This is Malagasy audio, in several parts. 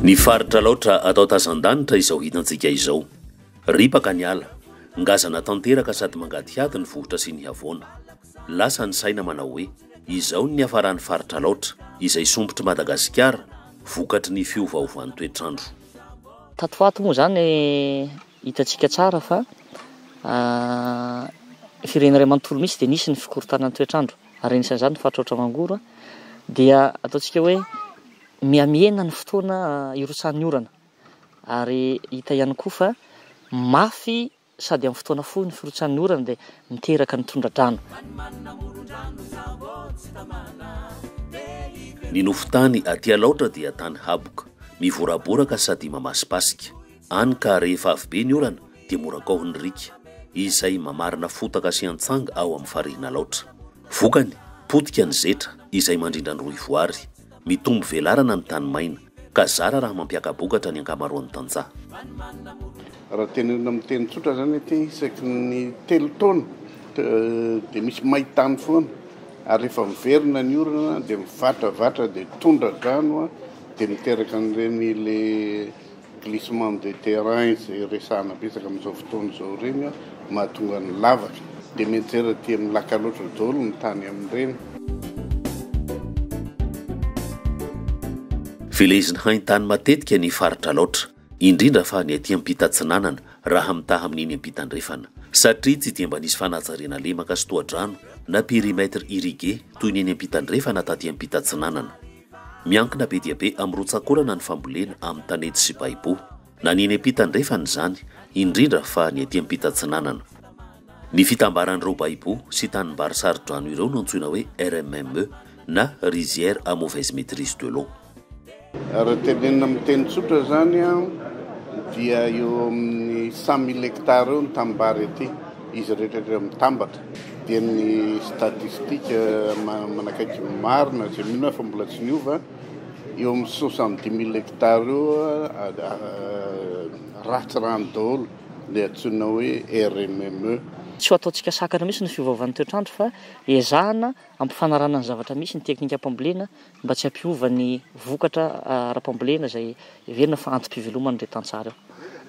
Ny faritra Alaotra atao tazan-danitra izao hitantsika izao. Ripaka ny ala, ngazana tanteraka sady mangadihady ny vohitra sy ny havoana. Lasa ny saina manao hoe, izao ny niafaran'ny faritra Alaotra, izay sompitr'i Madagasikara, vokatry ny fiovaovan'ny toetr'andro. Tato ho ato moa izany hitantsika tsara fa firenena iray manontolo mihitsy dia nisy ny fikorontanan'ny toetr'andro ary anisan'izany ny faritra Alaotra Mangoro dia ataontsika hoe mihamihena ny fotoana hirotsahan'ny orana ary hita ihany koa fa mafy sady amin'ny fotoana fohy ny firotsahan'ny orana dia miteraka ny tondra-drano. Ny nofon-tany aty Alaotra dia tany haboka, mivoraboraka sady mamasipasika. Any ka rehefa avy be ny orana dia mora kaohin'ny riaka, izay mamarina fotaka sy antsanga ao amin'ny farihin'Alaotra. Vokany, potika ny zetra izay mandrindra ny rohivoary. Mitombo velarana ny tany maina, ka zara raha mampiaka-bokatra ny ankamaroan'ny tantsaha. Raha tenenina amin'ny teny tsotra izany aty, isaky ny telo taona dia misy main-tany foana, ary rehefa miverina ny orana dia mivatravatra dia tondra-drano dia miteraka an'ireny le glissement de terrain izay resahana betsaka amin'izao fotoana izao ireny mahatonga ny lavaka dia mianjera aty amin'ny lac Alaotra daholo ny tany amin'ireny. Velezin'ny haintany matetika ny faritra Alaotra, indrindra fa ny aty ampita atsinanana raha mitaha amin'iny ampita andrefana, satria tsy dia mba nisy fanajariana lemaka sy tohadrano na périmètre irrigué toy ny eny ampita andrefana taty ampita atsinanana. Miankina be dia be amin'ny rotsak'orana ny fambolena amin'ny tanety sy baibo, na ny eny ampita andrefana izany, indrindra fa ny aty ampita atsinanana. Ny fitambaran'ireo baibo sy tanimbary saro-drano ireo no antsoina hoe RMME na Rizière à mauvaise maîtrise de l'eau. Raha tenenina amin'ny teny tsotra izany dia eo amin'ny 100 000 hectares eo ny tanimbary aty, izy rehetra rehetra mitambatra. Dia ny statistique manakaiky ny marina izay mino aho fa mbola tsy niova, eo amin'ny 70 000 hectares eo ratsy rano daholo, ilay antsoina hoe RMME. Tsy ho ataontsika sakana mihitsy ny fiovaovan'ny toetr'andro fa ezahana ampifanarahana ny zavatra misy ny teknikam-pambolena mba tsy hampiova ny vokatra ara-pambolena izay heverina fa antom-piveloman'ireo tantsaha ireo.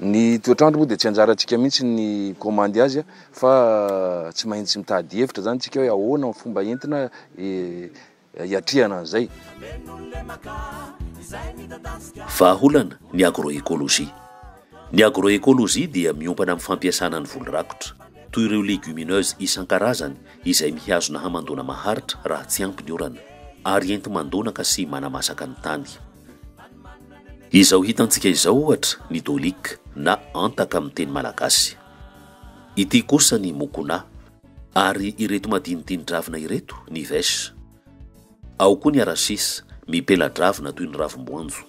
Ny toetr'andro moa dia tsy anjarantsika mihitsy ny mikaomandy azy fa tsy maintsy mitady hevitra izany tsika hoe ahoana ny fomba entina hiatrehana an'izay. Vahaolana ny agroécologie. Ny agroécologie dia miompana amin'ny fampiasana ny voly rakotra, toy ireo légumineuses isan-karazany izay mihazona hamandoana maharitra raha tsy ampy ny orana, ary enti-mandonaka sy manamasaka ny tany. Izao hitantsika izao ohatra ny dolic na antaka amin'ny teny malagasy. Ity kosa ny mokona. Ary ireto madinidini-dravina ireto ny vèche. Ao koa ny arachis, mipela-dravina toy ny ravim-boanjo.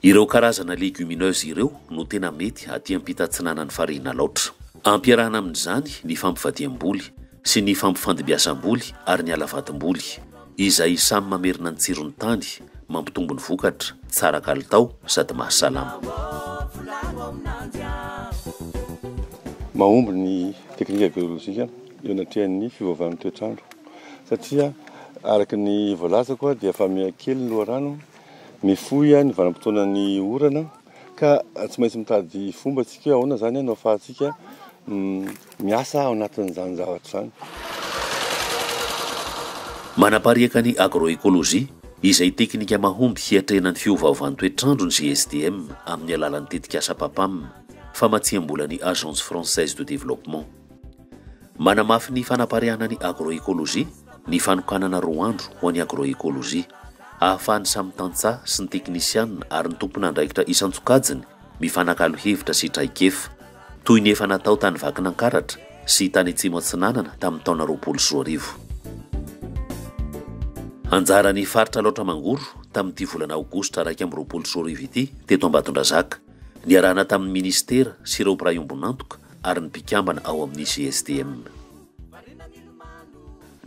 Ireo karazana légumineuses ireo no tena mety aty ampita atsinanan'ny farihin'Alaotra. Ampiarahana amin'izany ny fampivadiam-boly sy ny fampifandimbiasam-boly ary ny ala-vadim-boly, izay samy mamerina ny tsiron'ny tany, mampitombo ny vokatra, tsara kalitao sady mahasalama. Mahomby ny teknika biolojika eo anatrehan'ny fiovaovan'ny toetr'andro satria araka ny voalazako dia efa mihakely ny loharano. Mifohy ny vanim-potoanan'ny orana ka tsy maintsy mitady fomba isika hoe ahoana izany no ahafahantsika miasa ao anatin'izany zavatra izany. Manapariaka ny agroécologie, izay teknika mahomby hiatrehana ny fiovaovan'ny toetr'andro ny GSDM amin'ny alalan'ny tetikasa Papam, famatsiam-bolan'ny Agence Française de Développement. Manamafy ny fanapariahana ny agroécologie ny fanokanana roa andro ho an'ny agroécologie, ahafahan'ny samy tantsaha sy ny teknisianina ary ny tompon'andraikitra isan-tsokajiny mifanakalo hevitra sy traikefa, toy ny efa natao tany Vakinankaratra sy tany Atsimo Atsinanana tamin'ny taona 2020. Anjaran'ny faritra Alaotra Mangoro tamin'ity volana aogositra 2021 ity teto Ambatondrazaka, niarahana tamin'ny minisitera sy ireo mpiray ombon'antoka ary ny mpikambana ao amin'ny GSDM.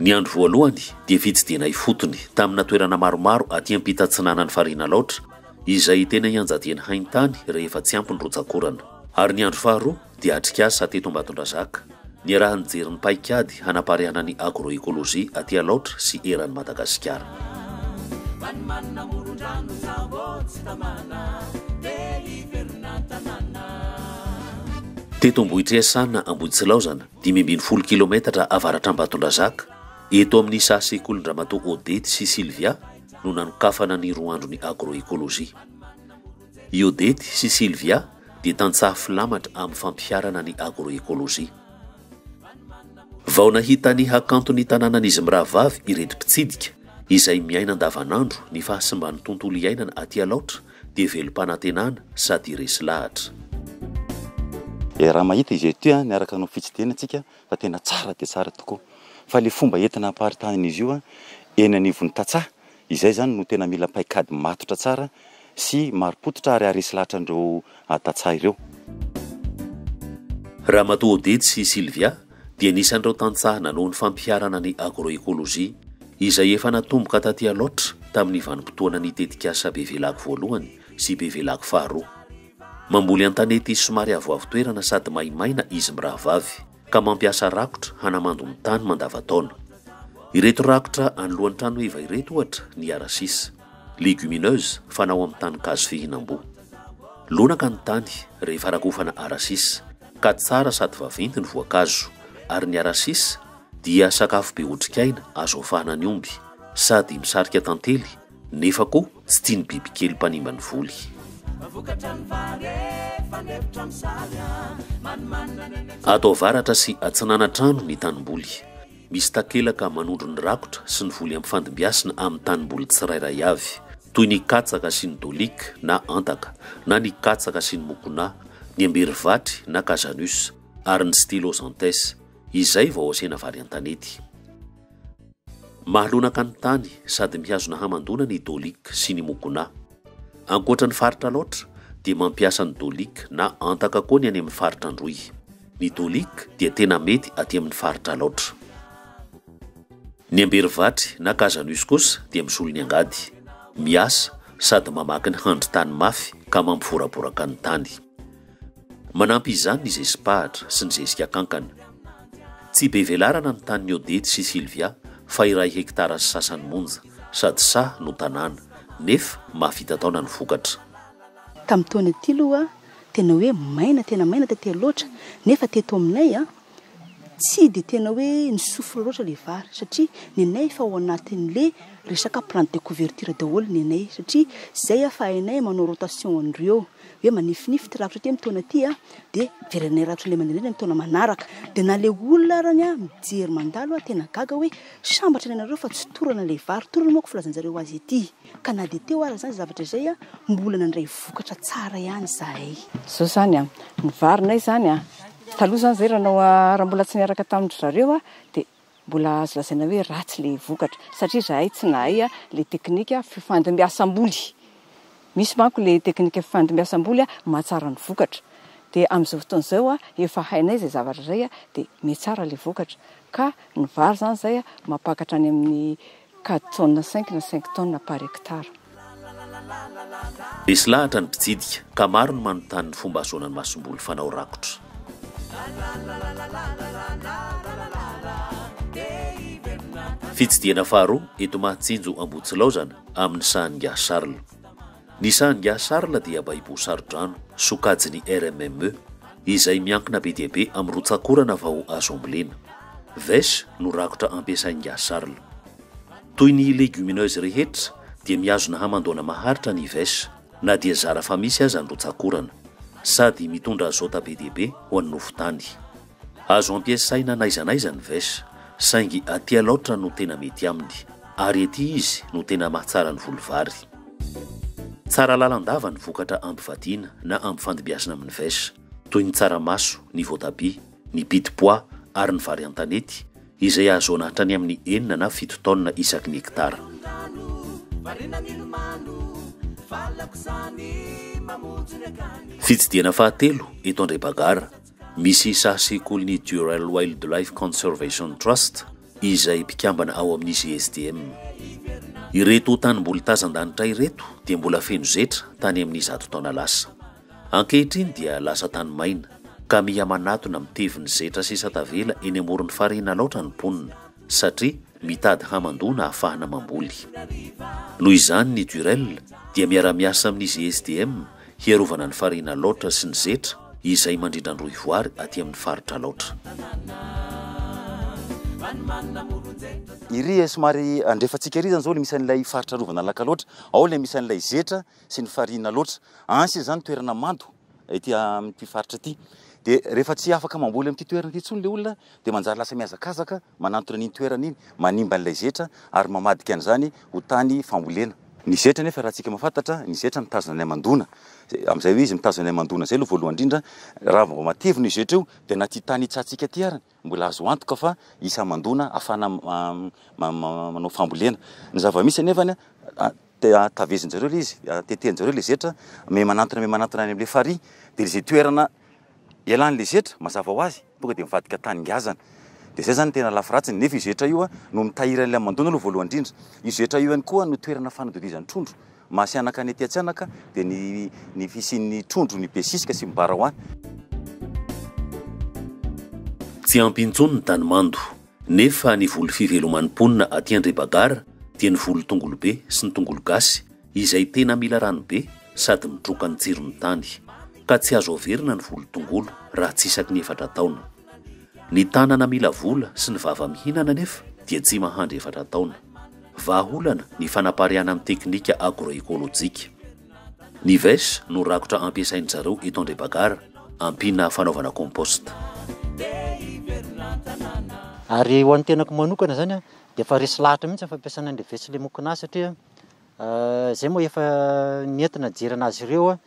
Ny andro voalohany dia fitsidihana ifotony tamina toerana maromaro aty ampita atsinanan'ny farihin'Alaotra izay tena ianjadian'ny haintany rehefa tsy ampy ny rotsak'orana. Ary ny andro faharoa dia atrikasa teto Ambatondrazaka, niaraha-nijery ny paikady hanapariahana ny agroécologie aty Alaotra sy eran'i Madagasikara. Teto Ambohitriasana Ambohitsilaozana, 15 kilometatra avaratr'Ambatondrazaka, eto amin'ny saha sekolin-dRamatoa Odette sy Sylvia no nanokafana ny roa andron'ny agroécologie. I Odette sy Sylvia dia tantsaha filamatra amin'ny fampiharana ny agroécologie. Vao nahita ny hakanton'ny tanànan'izy mirahavavy ireto mpitsidika, izay miaina andavanandro ny fahasimban'ny tontolo iainana aty Alaotra dia velom-panantenana sady resy lahatra. Raha mahita izy ity niaraka hanao fitsidihana tsika fa tena tsara dia tsara tokoa. Fa le fomba entina hamparitahana izy io eny anivon'ny tantsaha, izay zany no tena mila paikady matotra tsara sy marim-pototra ary haharesy lahatra an'ireo tantsaha ireo. Ramatoa Odette sy Sylvia dia anisan'ireo tantsaha nanao ny fampiharana ny agroécologie, izay efa natomboka taty Alaotra tamin'ny vanim-potoanan'ny tetikasa Bevelaky voalohany sy Bevelaky faharoa. Mamboly an-tanety somary avoavo toerana sady maimaina izy mirahavavy, ka mampiasa rakotra hanamando ny tany mandavantaona. Ireto rakotra anoloan'ny trano heva ireto ohatra ny arachis, légumineuse fanao amin'ny tanin-kazo fihinam-boa. Lonaka ny tany rehefa rakofana arachis, ka tsara sady vaventy ny voankazo, ary ny arachis dia sakafo be otrikaina azo afahana ny omby, sady misarika tantely nefa koa tsy tian'ny bibikely mpanimba ny voly. Ato avaratra sy atsinanantrano ny tanimboly. Misy takelaka manondro ny rakotra sy ny voly ampifandimbiasina amin'ny tanimboly tsirairay avy, toy ny katsaka sy ny dolic na antaka, na ny katsaka sy ny mokona, ny amberivatry na cajanus, ary ny stylosanthes, izay vao asiana vary an-tanety. Mahalonaka ny tany sady mihazona hamandoana ny dolic sy ny mokona. Ankoatra ny faritra Alaotra dia mampiasa ny dolic na antaka koa ny any amin'ny faritra Androy. Ny dolic dia tena mety aty amin'ny faritra Alaotra. Ny amberivatry na cajanus kosa dia misolo ny angady. Miasa sady mamaky ny handrin-tany mafy ka mampivoraboraka ny tany. Manampy izany ny zezi-pahatra sy ny zezika kankana. Tsy be velarana ny tanin'i Odette sy Sylvia fa iray hektara sy sasany monja, sady saha no tanàna, nefa mahavita taona ny vokatra. Tamin'ny taona ity aloha tena hoe maina, tena maina taty loatra, nefa teto aminay an, tsy dia tena hoe nisofra loatra ilay vary satria ny anay efa ao anatin'le resaka plante de couverture daholo ny anay satria izay fa hainay manao rotation an'ireo. hoe manifinify ity rakotra ity amin'ny taona ity a, dia verenay rakotra ilay mandeha indray amin'ny taona manaraka. Dia na ilay olona arany a, mijery mandalo a, tena gaga hoe sambatra ny anareo fa tsy torana ilay vary, torana manko filazan-jareo azy ety. Ka na dia teo ara izany zavatra izay a, mbola nandray vokatra tsara ihany izahay. Izao izany a, ny varinay izany a, taloha izany izay raha nanao raha mbola tsy niaraka tamin-dry zareo a, dia Mbola azo lazaina hoe ratsy le vokatra satria zahay tsy nahay le teknika fifandimbiasam-boly. Misy manko le teknika fifandimbiasam-boly mahatsara ny vokatra. Dia amin'izao fotoana izao efa hainay izay zavatra izay dia mihatsara le vokatra. Ka ny vary izany izay mampakatra any amin'ny quatre tonnes cinq na cinq tonnes par hectare. Resy lahatra ny mpitsidika ka maro ny manontany ny fomba ahazoana ny masomboly fanao rakotra. Fitsidihana faharoa eto Mahatsinjo Ambohitsilaozana amin'ny sahan'Ingahy Charles. Ny sahan'Ingahy Charles dia baiboho saro-drano, sokajin'ny RMME, izay miankina be dia be amin'ny rotsak'orana vao azo ambolena. Vêche no rakotra ampiasain'Ingahy Charles. Toy ny légumineuses rehetra dia mihazona hamandoana maharitra ny vêche na dia zara fa misy aza ny rotsak'orana. Sady mitondra azôta be dia be ho an'ny nofon-tany. Azo ampiasaina n'aiza n'aiza ny vêche, saingy aty Alaotra no tena mety aminy, ary ety izy no tena mahatsara ny voly vary. Tsara lalandava ny vokatra ampivadiana na ampifandimbiasina amin'ny vêche, toy ny tsaramaso, ny voatabia, ny pit pois ary ny vary an-tanety, izay ahazoana hatrany amin'ny enina na fito taonina isaky ny hektara. Fitsidihana fahatelo eto Andrebagara, misy saha sekolin'ny Durrell Wildlife Conservation Trust izay mpikambana ao amin'ny GSDM. Ireto tanimboly tazan-danitra ireto dia mbola feno zetra tany amin'ny zato taona lasa. Ankehitriny dia lasa tany maina, ka miha manatona mitevy ny zetra sisa tavela eny amoron'ny farihin'Alaotra ny mponina, satria mitady hamandoana ahafahana mamboly. Noho izany ny Durell dia miara-miasa amin'ny GSDM hiarovana ny farihin'Alaotra sy ny zetra. izay mandrindra ny rohivoary aty amin'ny faritra Alaotra. Iry somary andrefantsika iry izany izao ilay misy an'ilay faritra arovana An'Alakaloatra, ao ilay misy an'ilay zetra sy ny farihin'Alaotra. Any sisa izany toerana mando ety amin'ity faritra ity. Dia rehefa tsy afaka mamboly amin'ity toerana ity intsony ilay olona dia manjary lasa mihazakazaka manantona an'iny toerana iny, manimba an'ilay zetra ary mamadika an'izany ho tany fambolena. Ny zetra anefa raha tsika mahafantatra, ny zetra mitazona ny hamandoana. Amin'izay hoe izy mitazona ny hamandoana izay aloha voalohany indrindra, raha vao matevina io zetra io dia na ity tany hitsahantsika ity ary mbola azo antoka fa hisy hamandoana ahafahana manao fambolena. Ny zava-misy anefa tavezin-jareo ilay izy, tetehin-jareo ilay zetra, miha-manantona miha-manantona any amin'ilay farihy dia izay toerana Ialany le zetra, mazava ho azy, tonga dia mivadika tany ngazana. Dia izay izany no tena lafy ratsiny. Nefa io zetra io no mitahiry an'ilay hamandoana aloha voalohany indrindra. Io zetra io ihany koa no toerana fanadodizan'ny trondro. Mahasianaka ny aty Antsihanaka dia ny ny fisian'ny trondro ny besisika sy mibara ho any. Tsy ampy intsony ny tany mando. Nefa ny voly fiveloman'ny mponina aty Andrebagara dia ny voly tongolobe sy ny tongolo gasy izay tena mila rano be sady mitroka ny tsiron'ny tany, ka tsy azo averina ny voly tongolo raha tsy isaky ny efatra taona. Ny tanana mila vola sy ny vava mihinana anefa dia tsy mahandry efatra taona. Vahaolana ny fanapariahana ny teknika agroekolojika. Ny vech no rakotra ampiasain-dry zareo eto Andrebagara, ampiana fanaovana compost. Ary ho an'ny tenako manokana izany dia efa resy lahatra mihitsy ny fampiasana an'ilay vech lemokina satria Izay moa efa nentina nijery an'azy ireo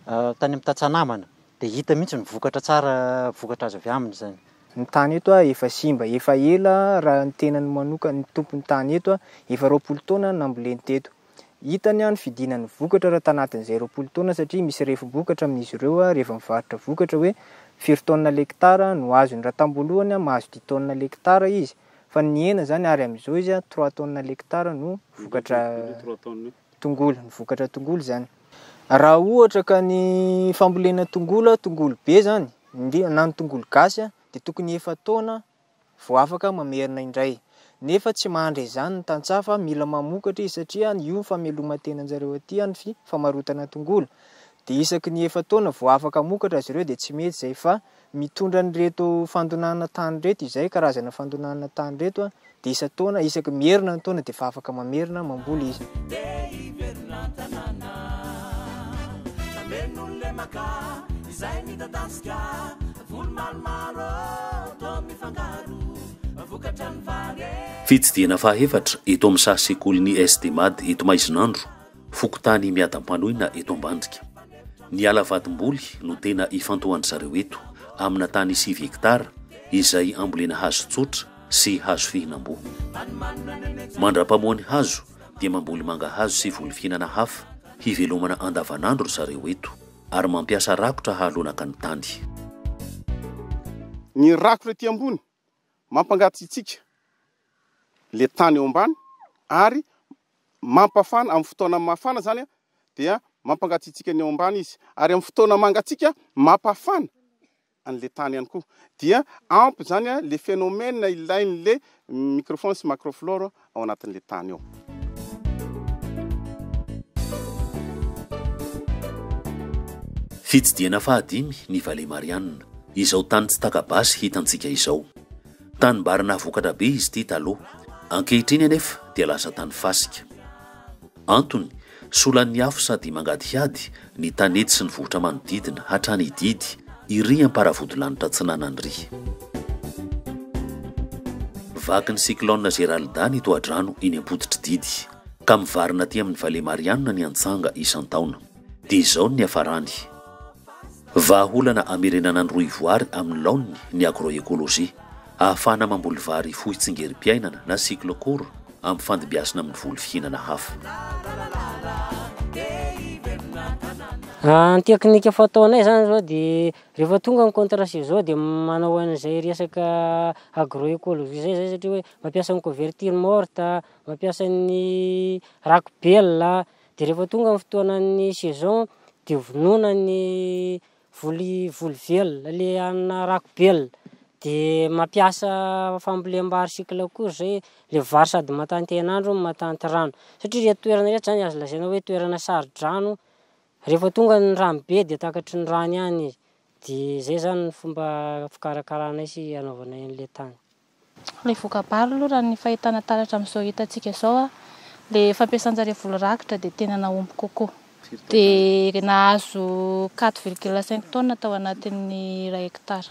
tany amin'ny tantsaha namana dia hita mihitsy ny vokatra tsara vokatra azo avy aminy izany. Ny tany eto efa simba, efa ela raha ny tenany manokana, ny tompon'ny tany eto efa 20 taona namboleny teto. Hitany ny fidinan'ny vokatra raha tanatin'izay 20 taona satria misy refim-bokatra amin'izy ireo rehefa mivarotra vokatra hoe firy taonina l'hectare no azony. Raha tam-boalohany mahazo dix tonnes l'hectare izy Fa ny nihena zany ary amin'izao izy trois tonnes l'hectare no vokatra tongolo, ny vokatra tongolo zany. Raha ohatra ka ny fambolena tongolo, tongolo be zany, na ny tongolo gasy dia tokony efa-taona vao afaka mamerina indray. Nefa tsy mahandry izany ny tantsaha fa mila mamokatra izy satria io ny fameloman-tenan-jareo aty ny famarotana tongolo. Dia isaky ny efa-taona vao afaka hamokatra zareo dia tsy mety izay fa mitondra an'ireto fandonana tany ireto izay karazana fandonana tany ireto dia isan-taona isaky mierina ny taona dia efa afaka mamerina mamboly izy. Fitsidihana fahaefatra eto amin'ny saha sekolin'ny SDMAD eto Maizinandro. Fokontany Miadampanoina eto Ambandrika. Ny ala vadimboly no tena ifantohan-dry zareo eto, amina tany sivy hektara, izay ambolena hazo tsotra sy hazo fihinam-boa. Mandra-pamoha ny hazo dia mamboly mangahazo sy voly fihinana hafa hivelomana andavanandro ry zareo eto, ary mampiasa rakotra hahalonaka ny tany. Ny rakotra ety ambony mampangatsiatsiaka le tany eo ambany ary mampafana, amin'ny fotoana mafana zany dia mampangatsiatsiaka ny ao ambany izy ary amin'ny fotoana mangatsiaka mampafana an'le tany ihany koa. Dia ampy zany le phénomène ilain'le microfaune sy macroflore ao anatin'le tany ao. Fitsidihana fahadimy ny Vallée Marianne, izao tany tsy taka-basy hitantsika izao. Tanimbary nahavokatra be izy ity taloha. Ankehitriny anefa dia lasa tany fasika. Antony, solan'ny afo sady mangadihady ny tanety sy ny vohitra manodidina hatrany Ididy, iry am-paravodilanitra atsinanan'iry. Vakin'ny cyclone Geralda ny tohadrano eny am-pototr'i Didy, ka mivarina aty amin'ny Vallée Marianne ny antsanga isan-taona. Dia izao ny niafarany. Vahaolana hamerenana ny rohivoary amin'ny laoniny ny agroécologie, ahafahana mamboly vary fohy tsingerim-piainana na cycle court ampifandimbiasina amin'ny voly fihinana hafa. Raha ny teknika fataonay zany zao de rehefa tonga ny contre saison de manao an'izay resaka agroécologie zay zay satria hoe mampiasa ny couverture morte, mampiasa ny rako-belona, Dia rehefa tonga ny fotoanan'ny saison dia vonoina ny voly voly velona, le hanina rako-belona. Dia mampiasa fambolem-bary cycle court zay, le vary sady mahatanty hainandro no mahatanty rano. Satria ireto toerana ireto zany azo lazaina hoe toerana saro-drano, rehefa tonga ny rano be dia takatry ny rano ihany izy. Dia izay izany ny fomba fikarakaranay sy anaovanay an'ilay tany. Ilay voka-bary aloha raha ny fahitana taratra amin'izao hitantsika izao, ilay fampiasan-jareo voly rakitra dia tena nahomby kokoa. Dia nahazo 4,5 tonnes tao anatin'ny iray hectare.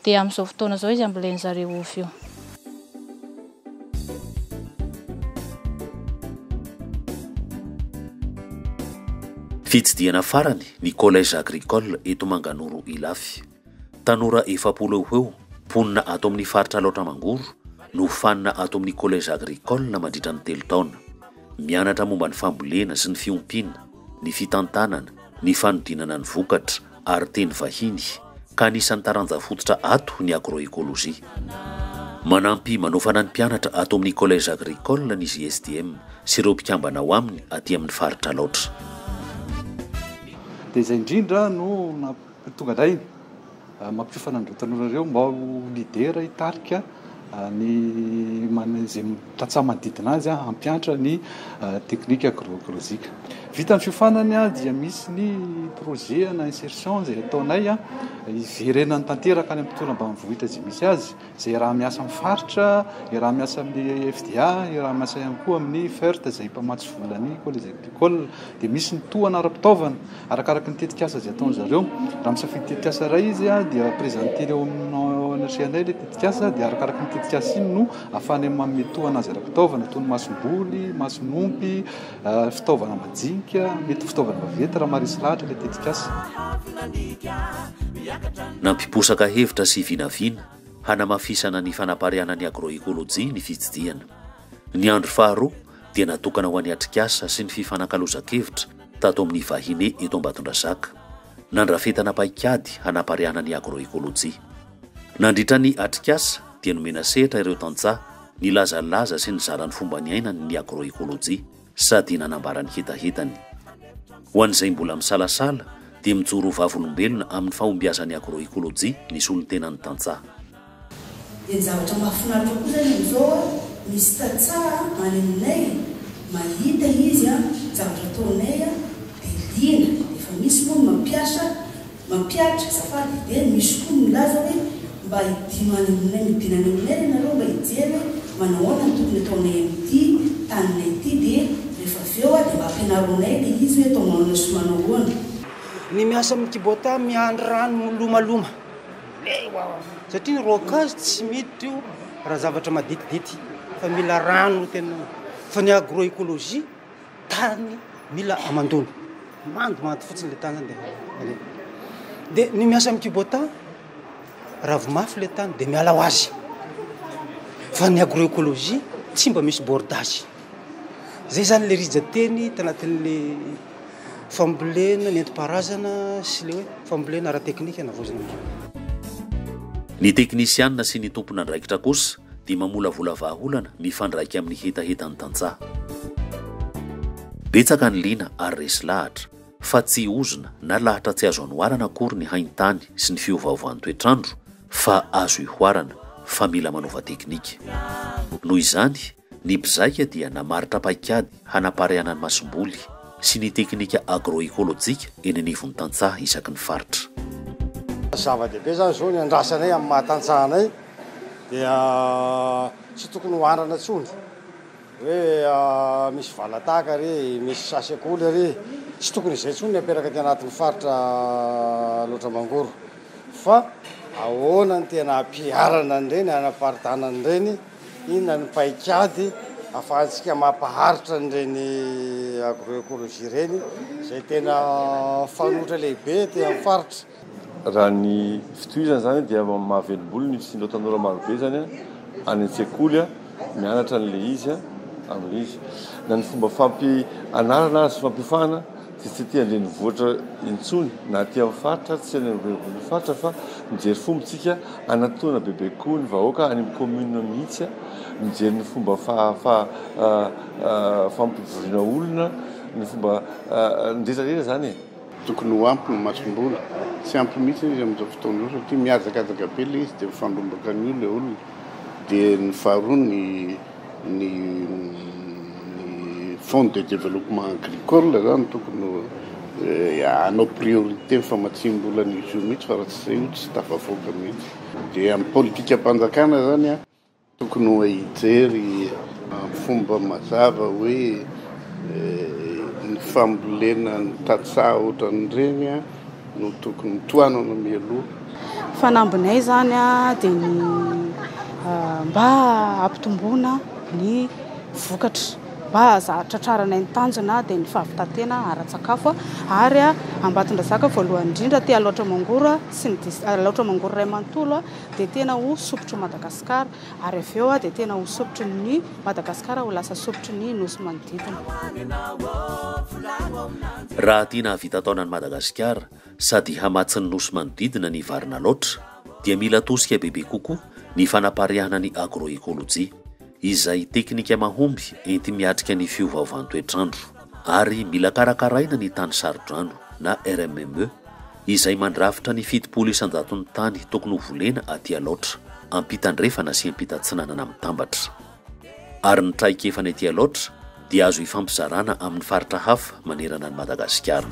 Dia amin'izao fotoana izao izy ambolen-jareo ovy io. Fitsidihana farany ny Collège Agricole eto Manganoro Ilafy. Tanora 40 eo ho eo, mponina ato amin'ny faritra Alaotra Mangoro, no hofanina ato amin'ny Collège Agricole mandritra ny telo taona. Mianatra momba ny fambolena sy ny fiompiana, ny fitantanana, ny fanodinana ny vokatra ary teny vahiny, ka anisan'ny taranja fototra ato ny agroécologie. Manampy manofana ny mpianatra ato amin'ny Collège Agricole ny JSDM sy ireo mpikambana ao aminy aty amin'ny faritra Alaotra. Dia izay indrindra no nahatonga anay Mampiofana an'ireo tanora ireo mba ho leader hitarika ny izay tantsaha manodidina azy hampiantra ny teknika agroekolojika. Vita ny fiofanany dia misy ny projet ana insertion izay ataonay hiverenany tanteraka any amin'ny tontolo ambanivohitra izay misy azy, izay iaraha-miasa amin'ny faritra, iaraha-miasa amin'ny FDA, iaraha-miasa ihany koa amin'ny FERT izay mpamatsy vola ny Collège Agricole. Dia misy ny tohana ara-pitaovana. Arakaraky ny tetikasa izay ataon-dry zareo. Raha misafidy tetikasa iray izy dia présenter eo anatrehanay ilay tetikasa dia arakaraky ny tetikasa iny no ahafahanay manome tohana azy ara-pitaovana toy ny masomboly, mason'ompy, fitaovana majinika, mety ho fitaovana vaventy raha maharesy lahatra ilay tetikasa. Nampiposaka hevitra sy vinavina hanamafisana ny fanapariahana ny agroekolojia ny fitsidihana. Ny andro faharoa dia natokana ho an'ny atrikasa sy ny fifanakalozan-kevitra tato amin'ny Vahine eto Ambatondrazaka. Nandrafetana paikady hanapariahana ny agroekolojia. Nandritra ny atrikasa dia nomena sehatra ireo tantsaha nilazalaza sy nizara ny fomba niainany ny agroekolojia sady nanambara ny hetahetany. Ho an'izay mbola misalasala dia mijoro ho vavolombelona amin'ny fahombiazan'ny agroekolojia ny solontenan'ny tantsaha. Dia ny zavatra mahafinaritra koa zany amin'izao a, misy tantsaha any aminay mahita izy a, ny zavatra ataonay a, dia liana, efa misy moa ny mampiasa, mampihatra azafady, dia misy koa ny milaza hoe mba hidino any aminay, midina any aminay re nareo mba hijery hoe manao ahoana ny tokony ataonay amin'ity taninay ity, dia rehefa avy eo a dia mba ampianaro anay ilay izy hoe atao manao ahoana sy manao ahoana. Ny miasa amin'ny kibota miandry rano milomaloma. Satria ny raokazo tsy miditra io raha zavatra maditidity fa mila rano tena fa ny agroécologie tany mila amandoana mandomando fotsiny le tany zany de de ny miasa amin'ny kibota raha vao mafy le tany de miala ho azy fa ny agroécologie tsy mba misy bordage zay zany le rijan-teny tanatin'le Fambolena nentim-paharazana sy ilay hoe fambolena ara-teknika navaozina amin'izao. Ny teknisianina sy ny tompon'andraikitra kosa dia mamolavola vahaolana mifandraika amin'ny hetahetan'ny tantsaha. Betsaka ny liana ary resy lahatra fa tsy ozona na lahatra tsy azo anoharana akory ny haintany sy ny fiovaovan'ny toetr'andro fa azo ihoarana fa mila manova teknika. Noho izany, Ny mpizaika dia namaritra paikady hanapariahana ny masomboly sy ny teknika agroekolojika eny anivon'ny tantsaha isaky ny faritra. Zava-dehibe izany izao ny andrasanay amin'ny maha tantsaha anay dia tsy tokony ho andrana intsony hoe misy valataka ary, misy chasse-coule ary, tsy tokony izay intsony ny apetraka aty anatin'ny faritra Alaotra Mangoro fa ahoana ny tena hampiharana an'ireny, hanaparitahana an'ireny. Inona ny paikady ahafahantsika mampaharitra an'ireny agroécologie ireny izay tena fanoitra lehibe aty amin'ny faritra? Raha ny fitohizana izany dia mahavelom-bolo ny fisian'ireo tanora marobe izany any an-tsekoly mianatra an'ilay izy amin'ilay izy. Na ny fomba fampianarana azy sy fampiofahana dia tsy aty an-drenivohitra intsony na aty amin'ny faritra tsy any amin'ny faritra fa mijery fomba isika hanatona bebe kokoa ny vahoaka any amin'ny commune mihitsy, mijery ny fomba fampivoriana olona, ny fomba ny rehetra rehetra izany e. Tokony ho ampy ny masomboly. Tsy ampy mihitsy izy amin'izao fotoana izao satria mihazakazaka be ilay izy dia mifandrombaka an'io ilay olona. Dia ny faharoa ny ny ny fonds de développement agricole izany tokony ho. Hanao priorité ny famatsiam-bola an'izy io mihitsy fa raha tsy izay io tsy tafavoaka mihitsy. Dia amin'ny politikam-panjakana izany an, tokony ho hijery amin'ny fomba mazava hoe ny fambolena ny tantsaha ohatran'ireny an no tokony tohanana mialoha. Fanambinay izany dia ny mba hampitomboana ny vokatra, mba hahatratraranay ny tanjona dia ny fahavitantena ara-tsakafo ary Ambatondrazaka voalohany indrindra aty Alaotra Mangoro sy ny dis- Alaotra Mangoro iray manontolo dia tena ho sompitry Madagasikara ary avy eo dia tena ho sompitry ny Madagasikara ho lasa sompitry ny nosy manodidina. Raha tiana hahavita taona an'i Madagasikara sady hamatsy ny nosy manodidina ny varin'Alaotra dia mila tosika bebe kokoa ny fanapariahana ny agroekolojia, izay teknika mahomby enti-miatrika ny fiovaovan-toetr'andro, ary mila karakaraina ny tany saro-drano na RMME, izay mandrafitra ny 70 isan-jaton'ny tany tokony ho volena aty Alaotra, ampita-andrefana sy ampita-atsinanana mitambatra. Ary ny traikefana ety Alaotra dia azo ifampizarana amin'ny faritra hafa manerana an'i Madagasikara.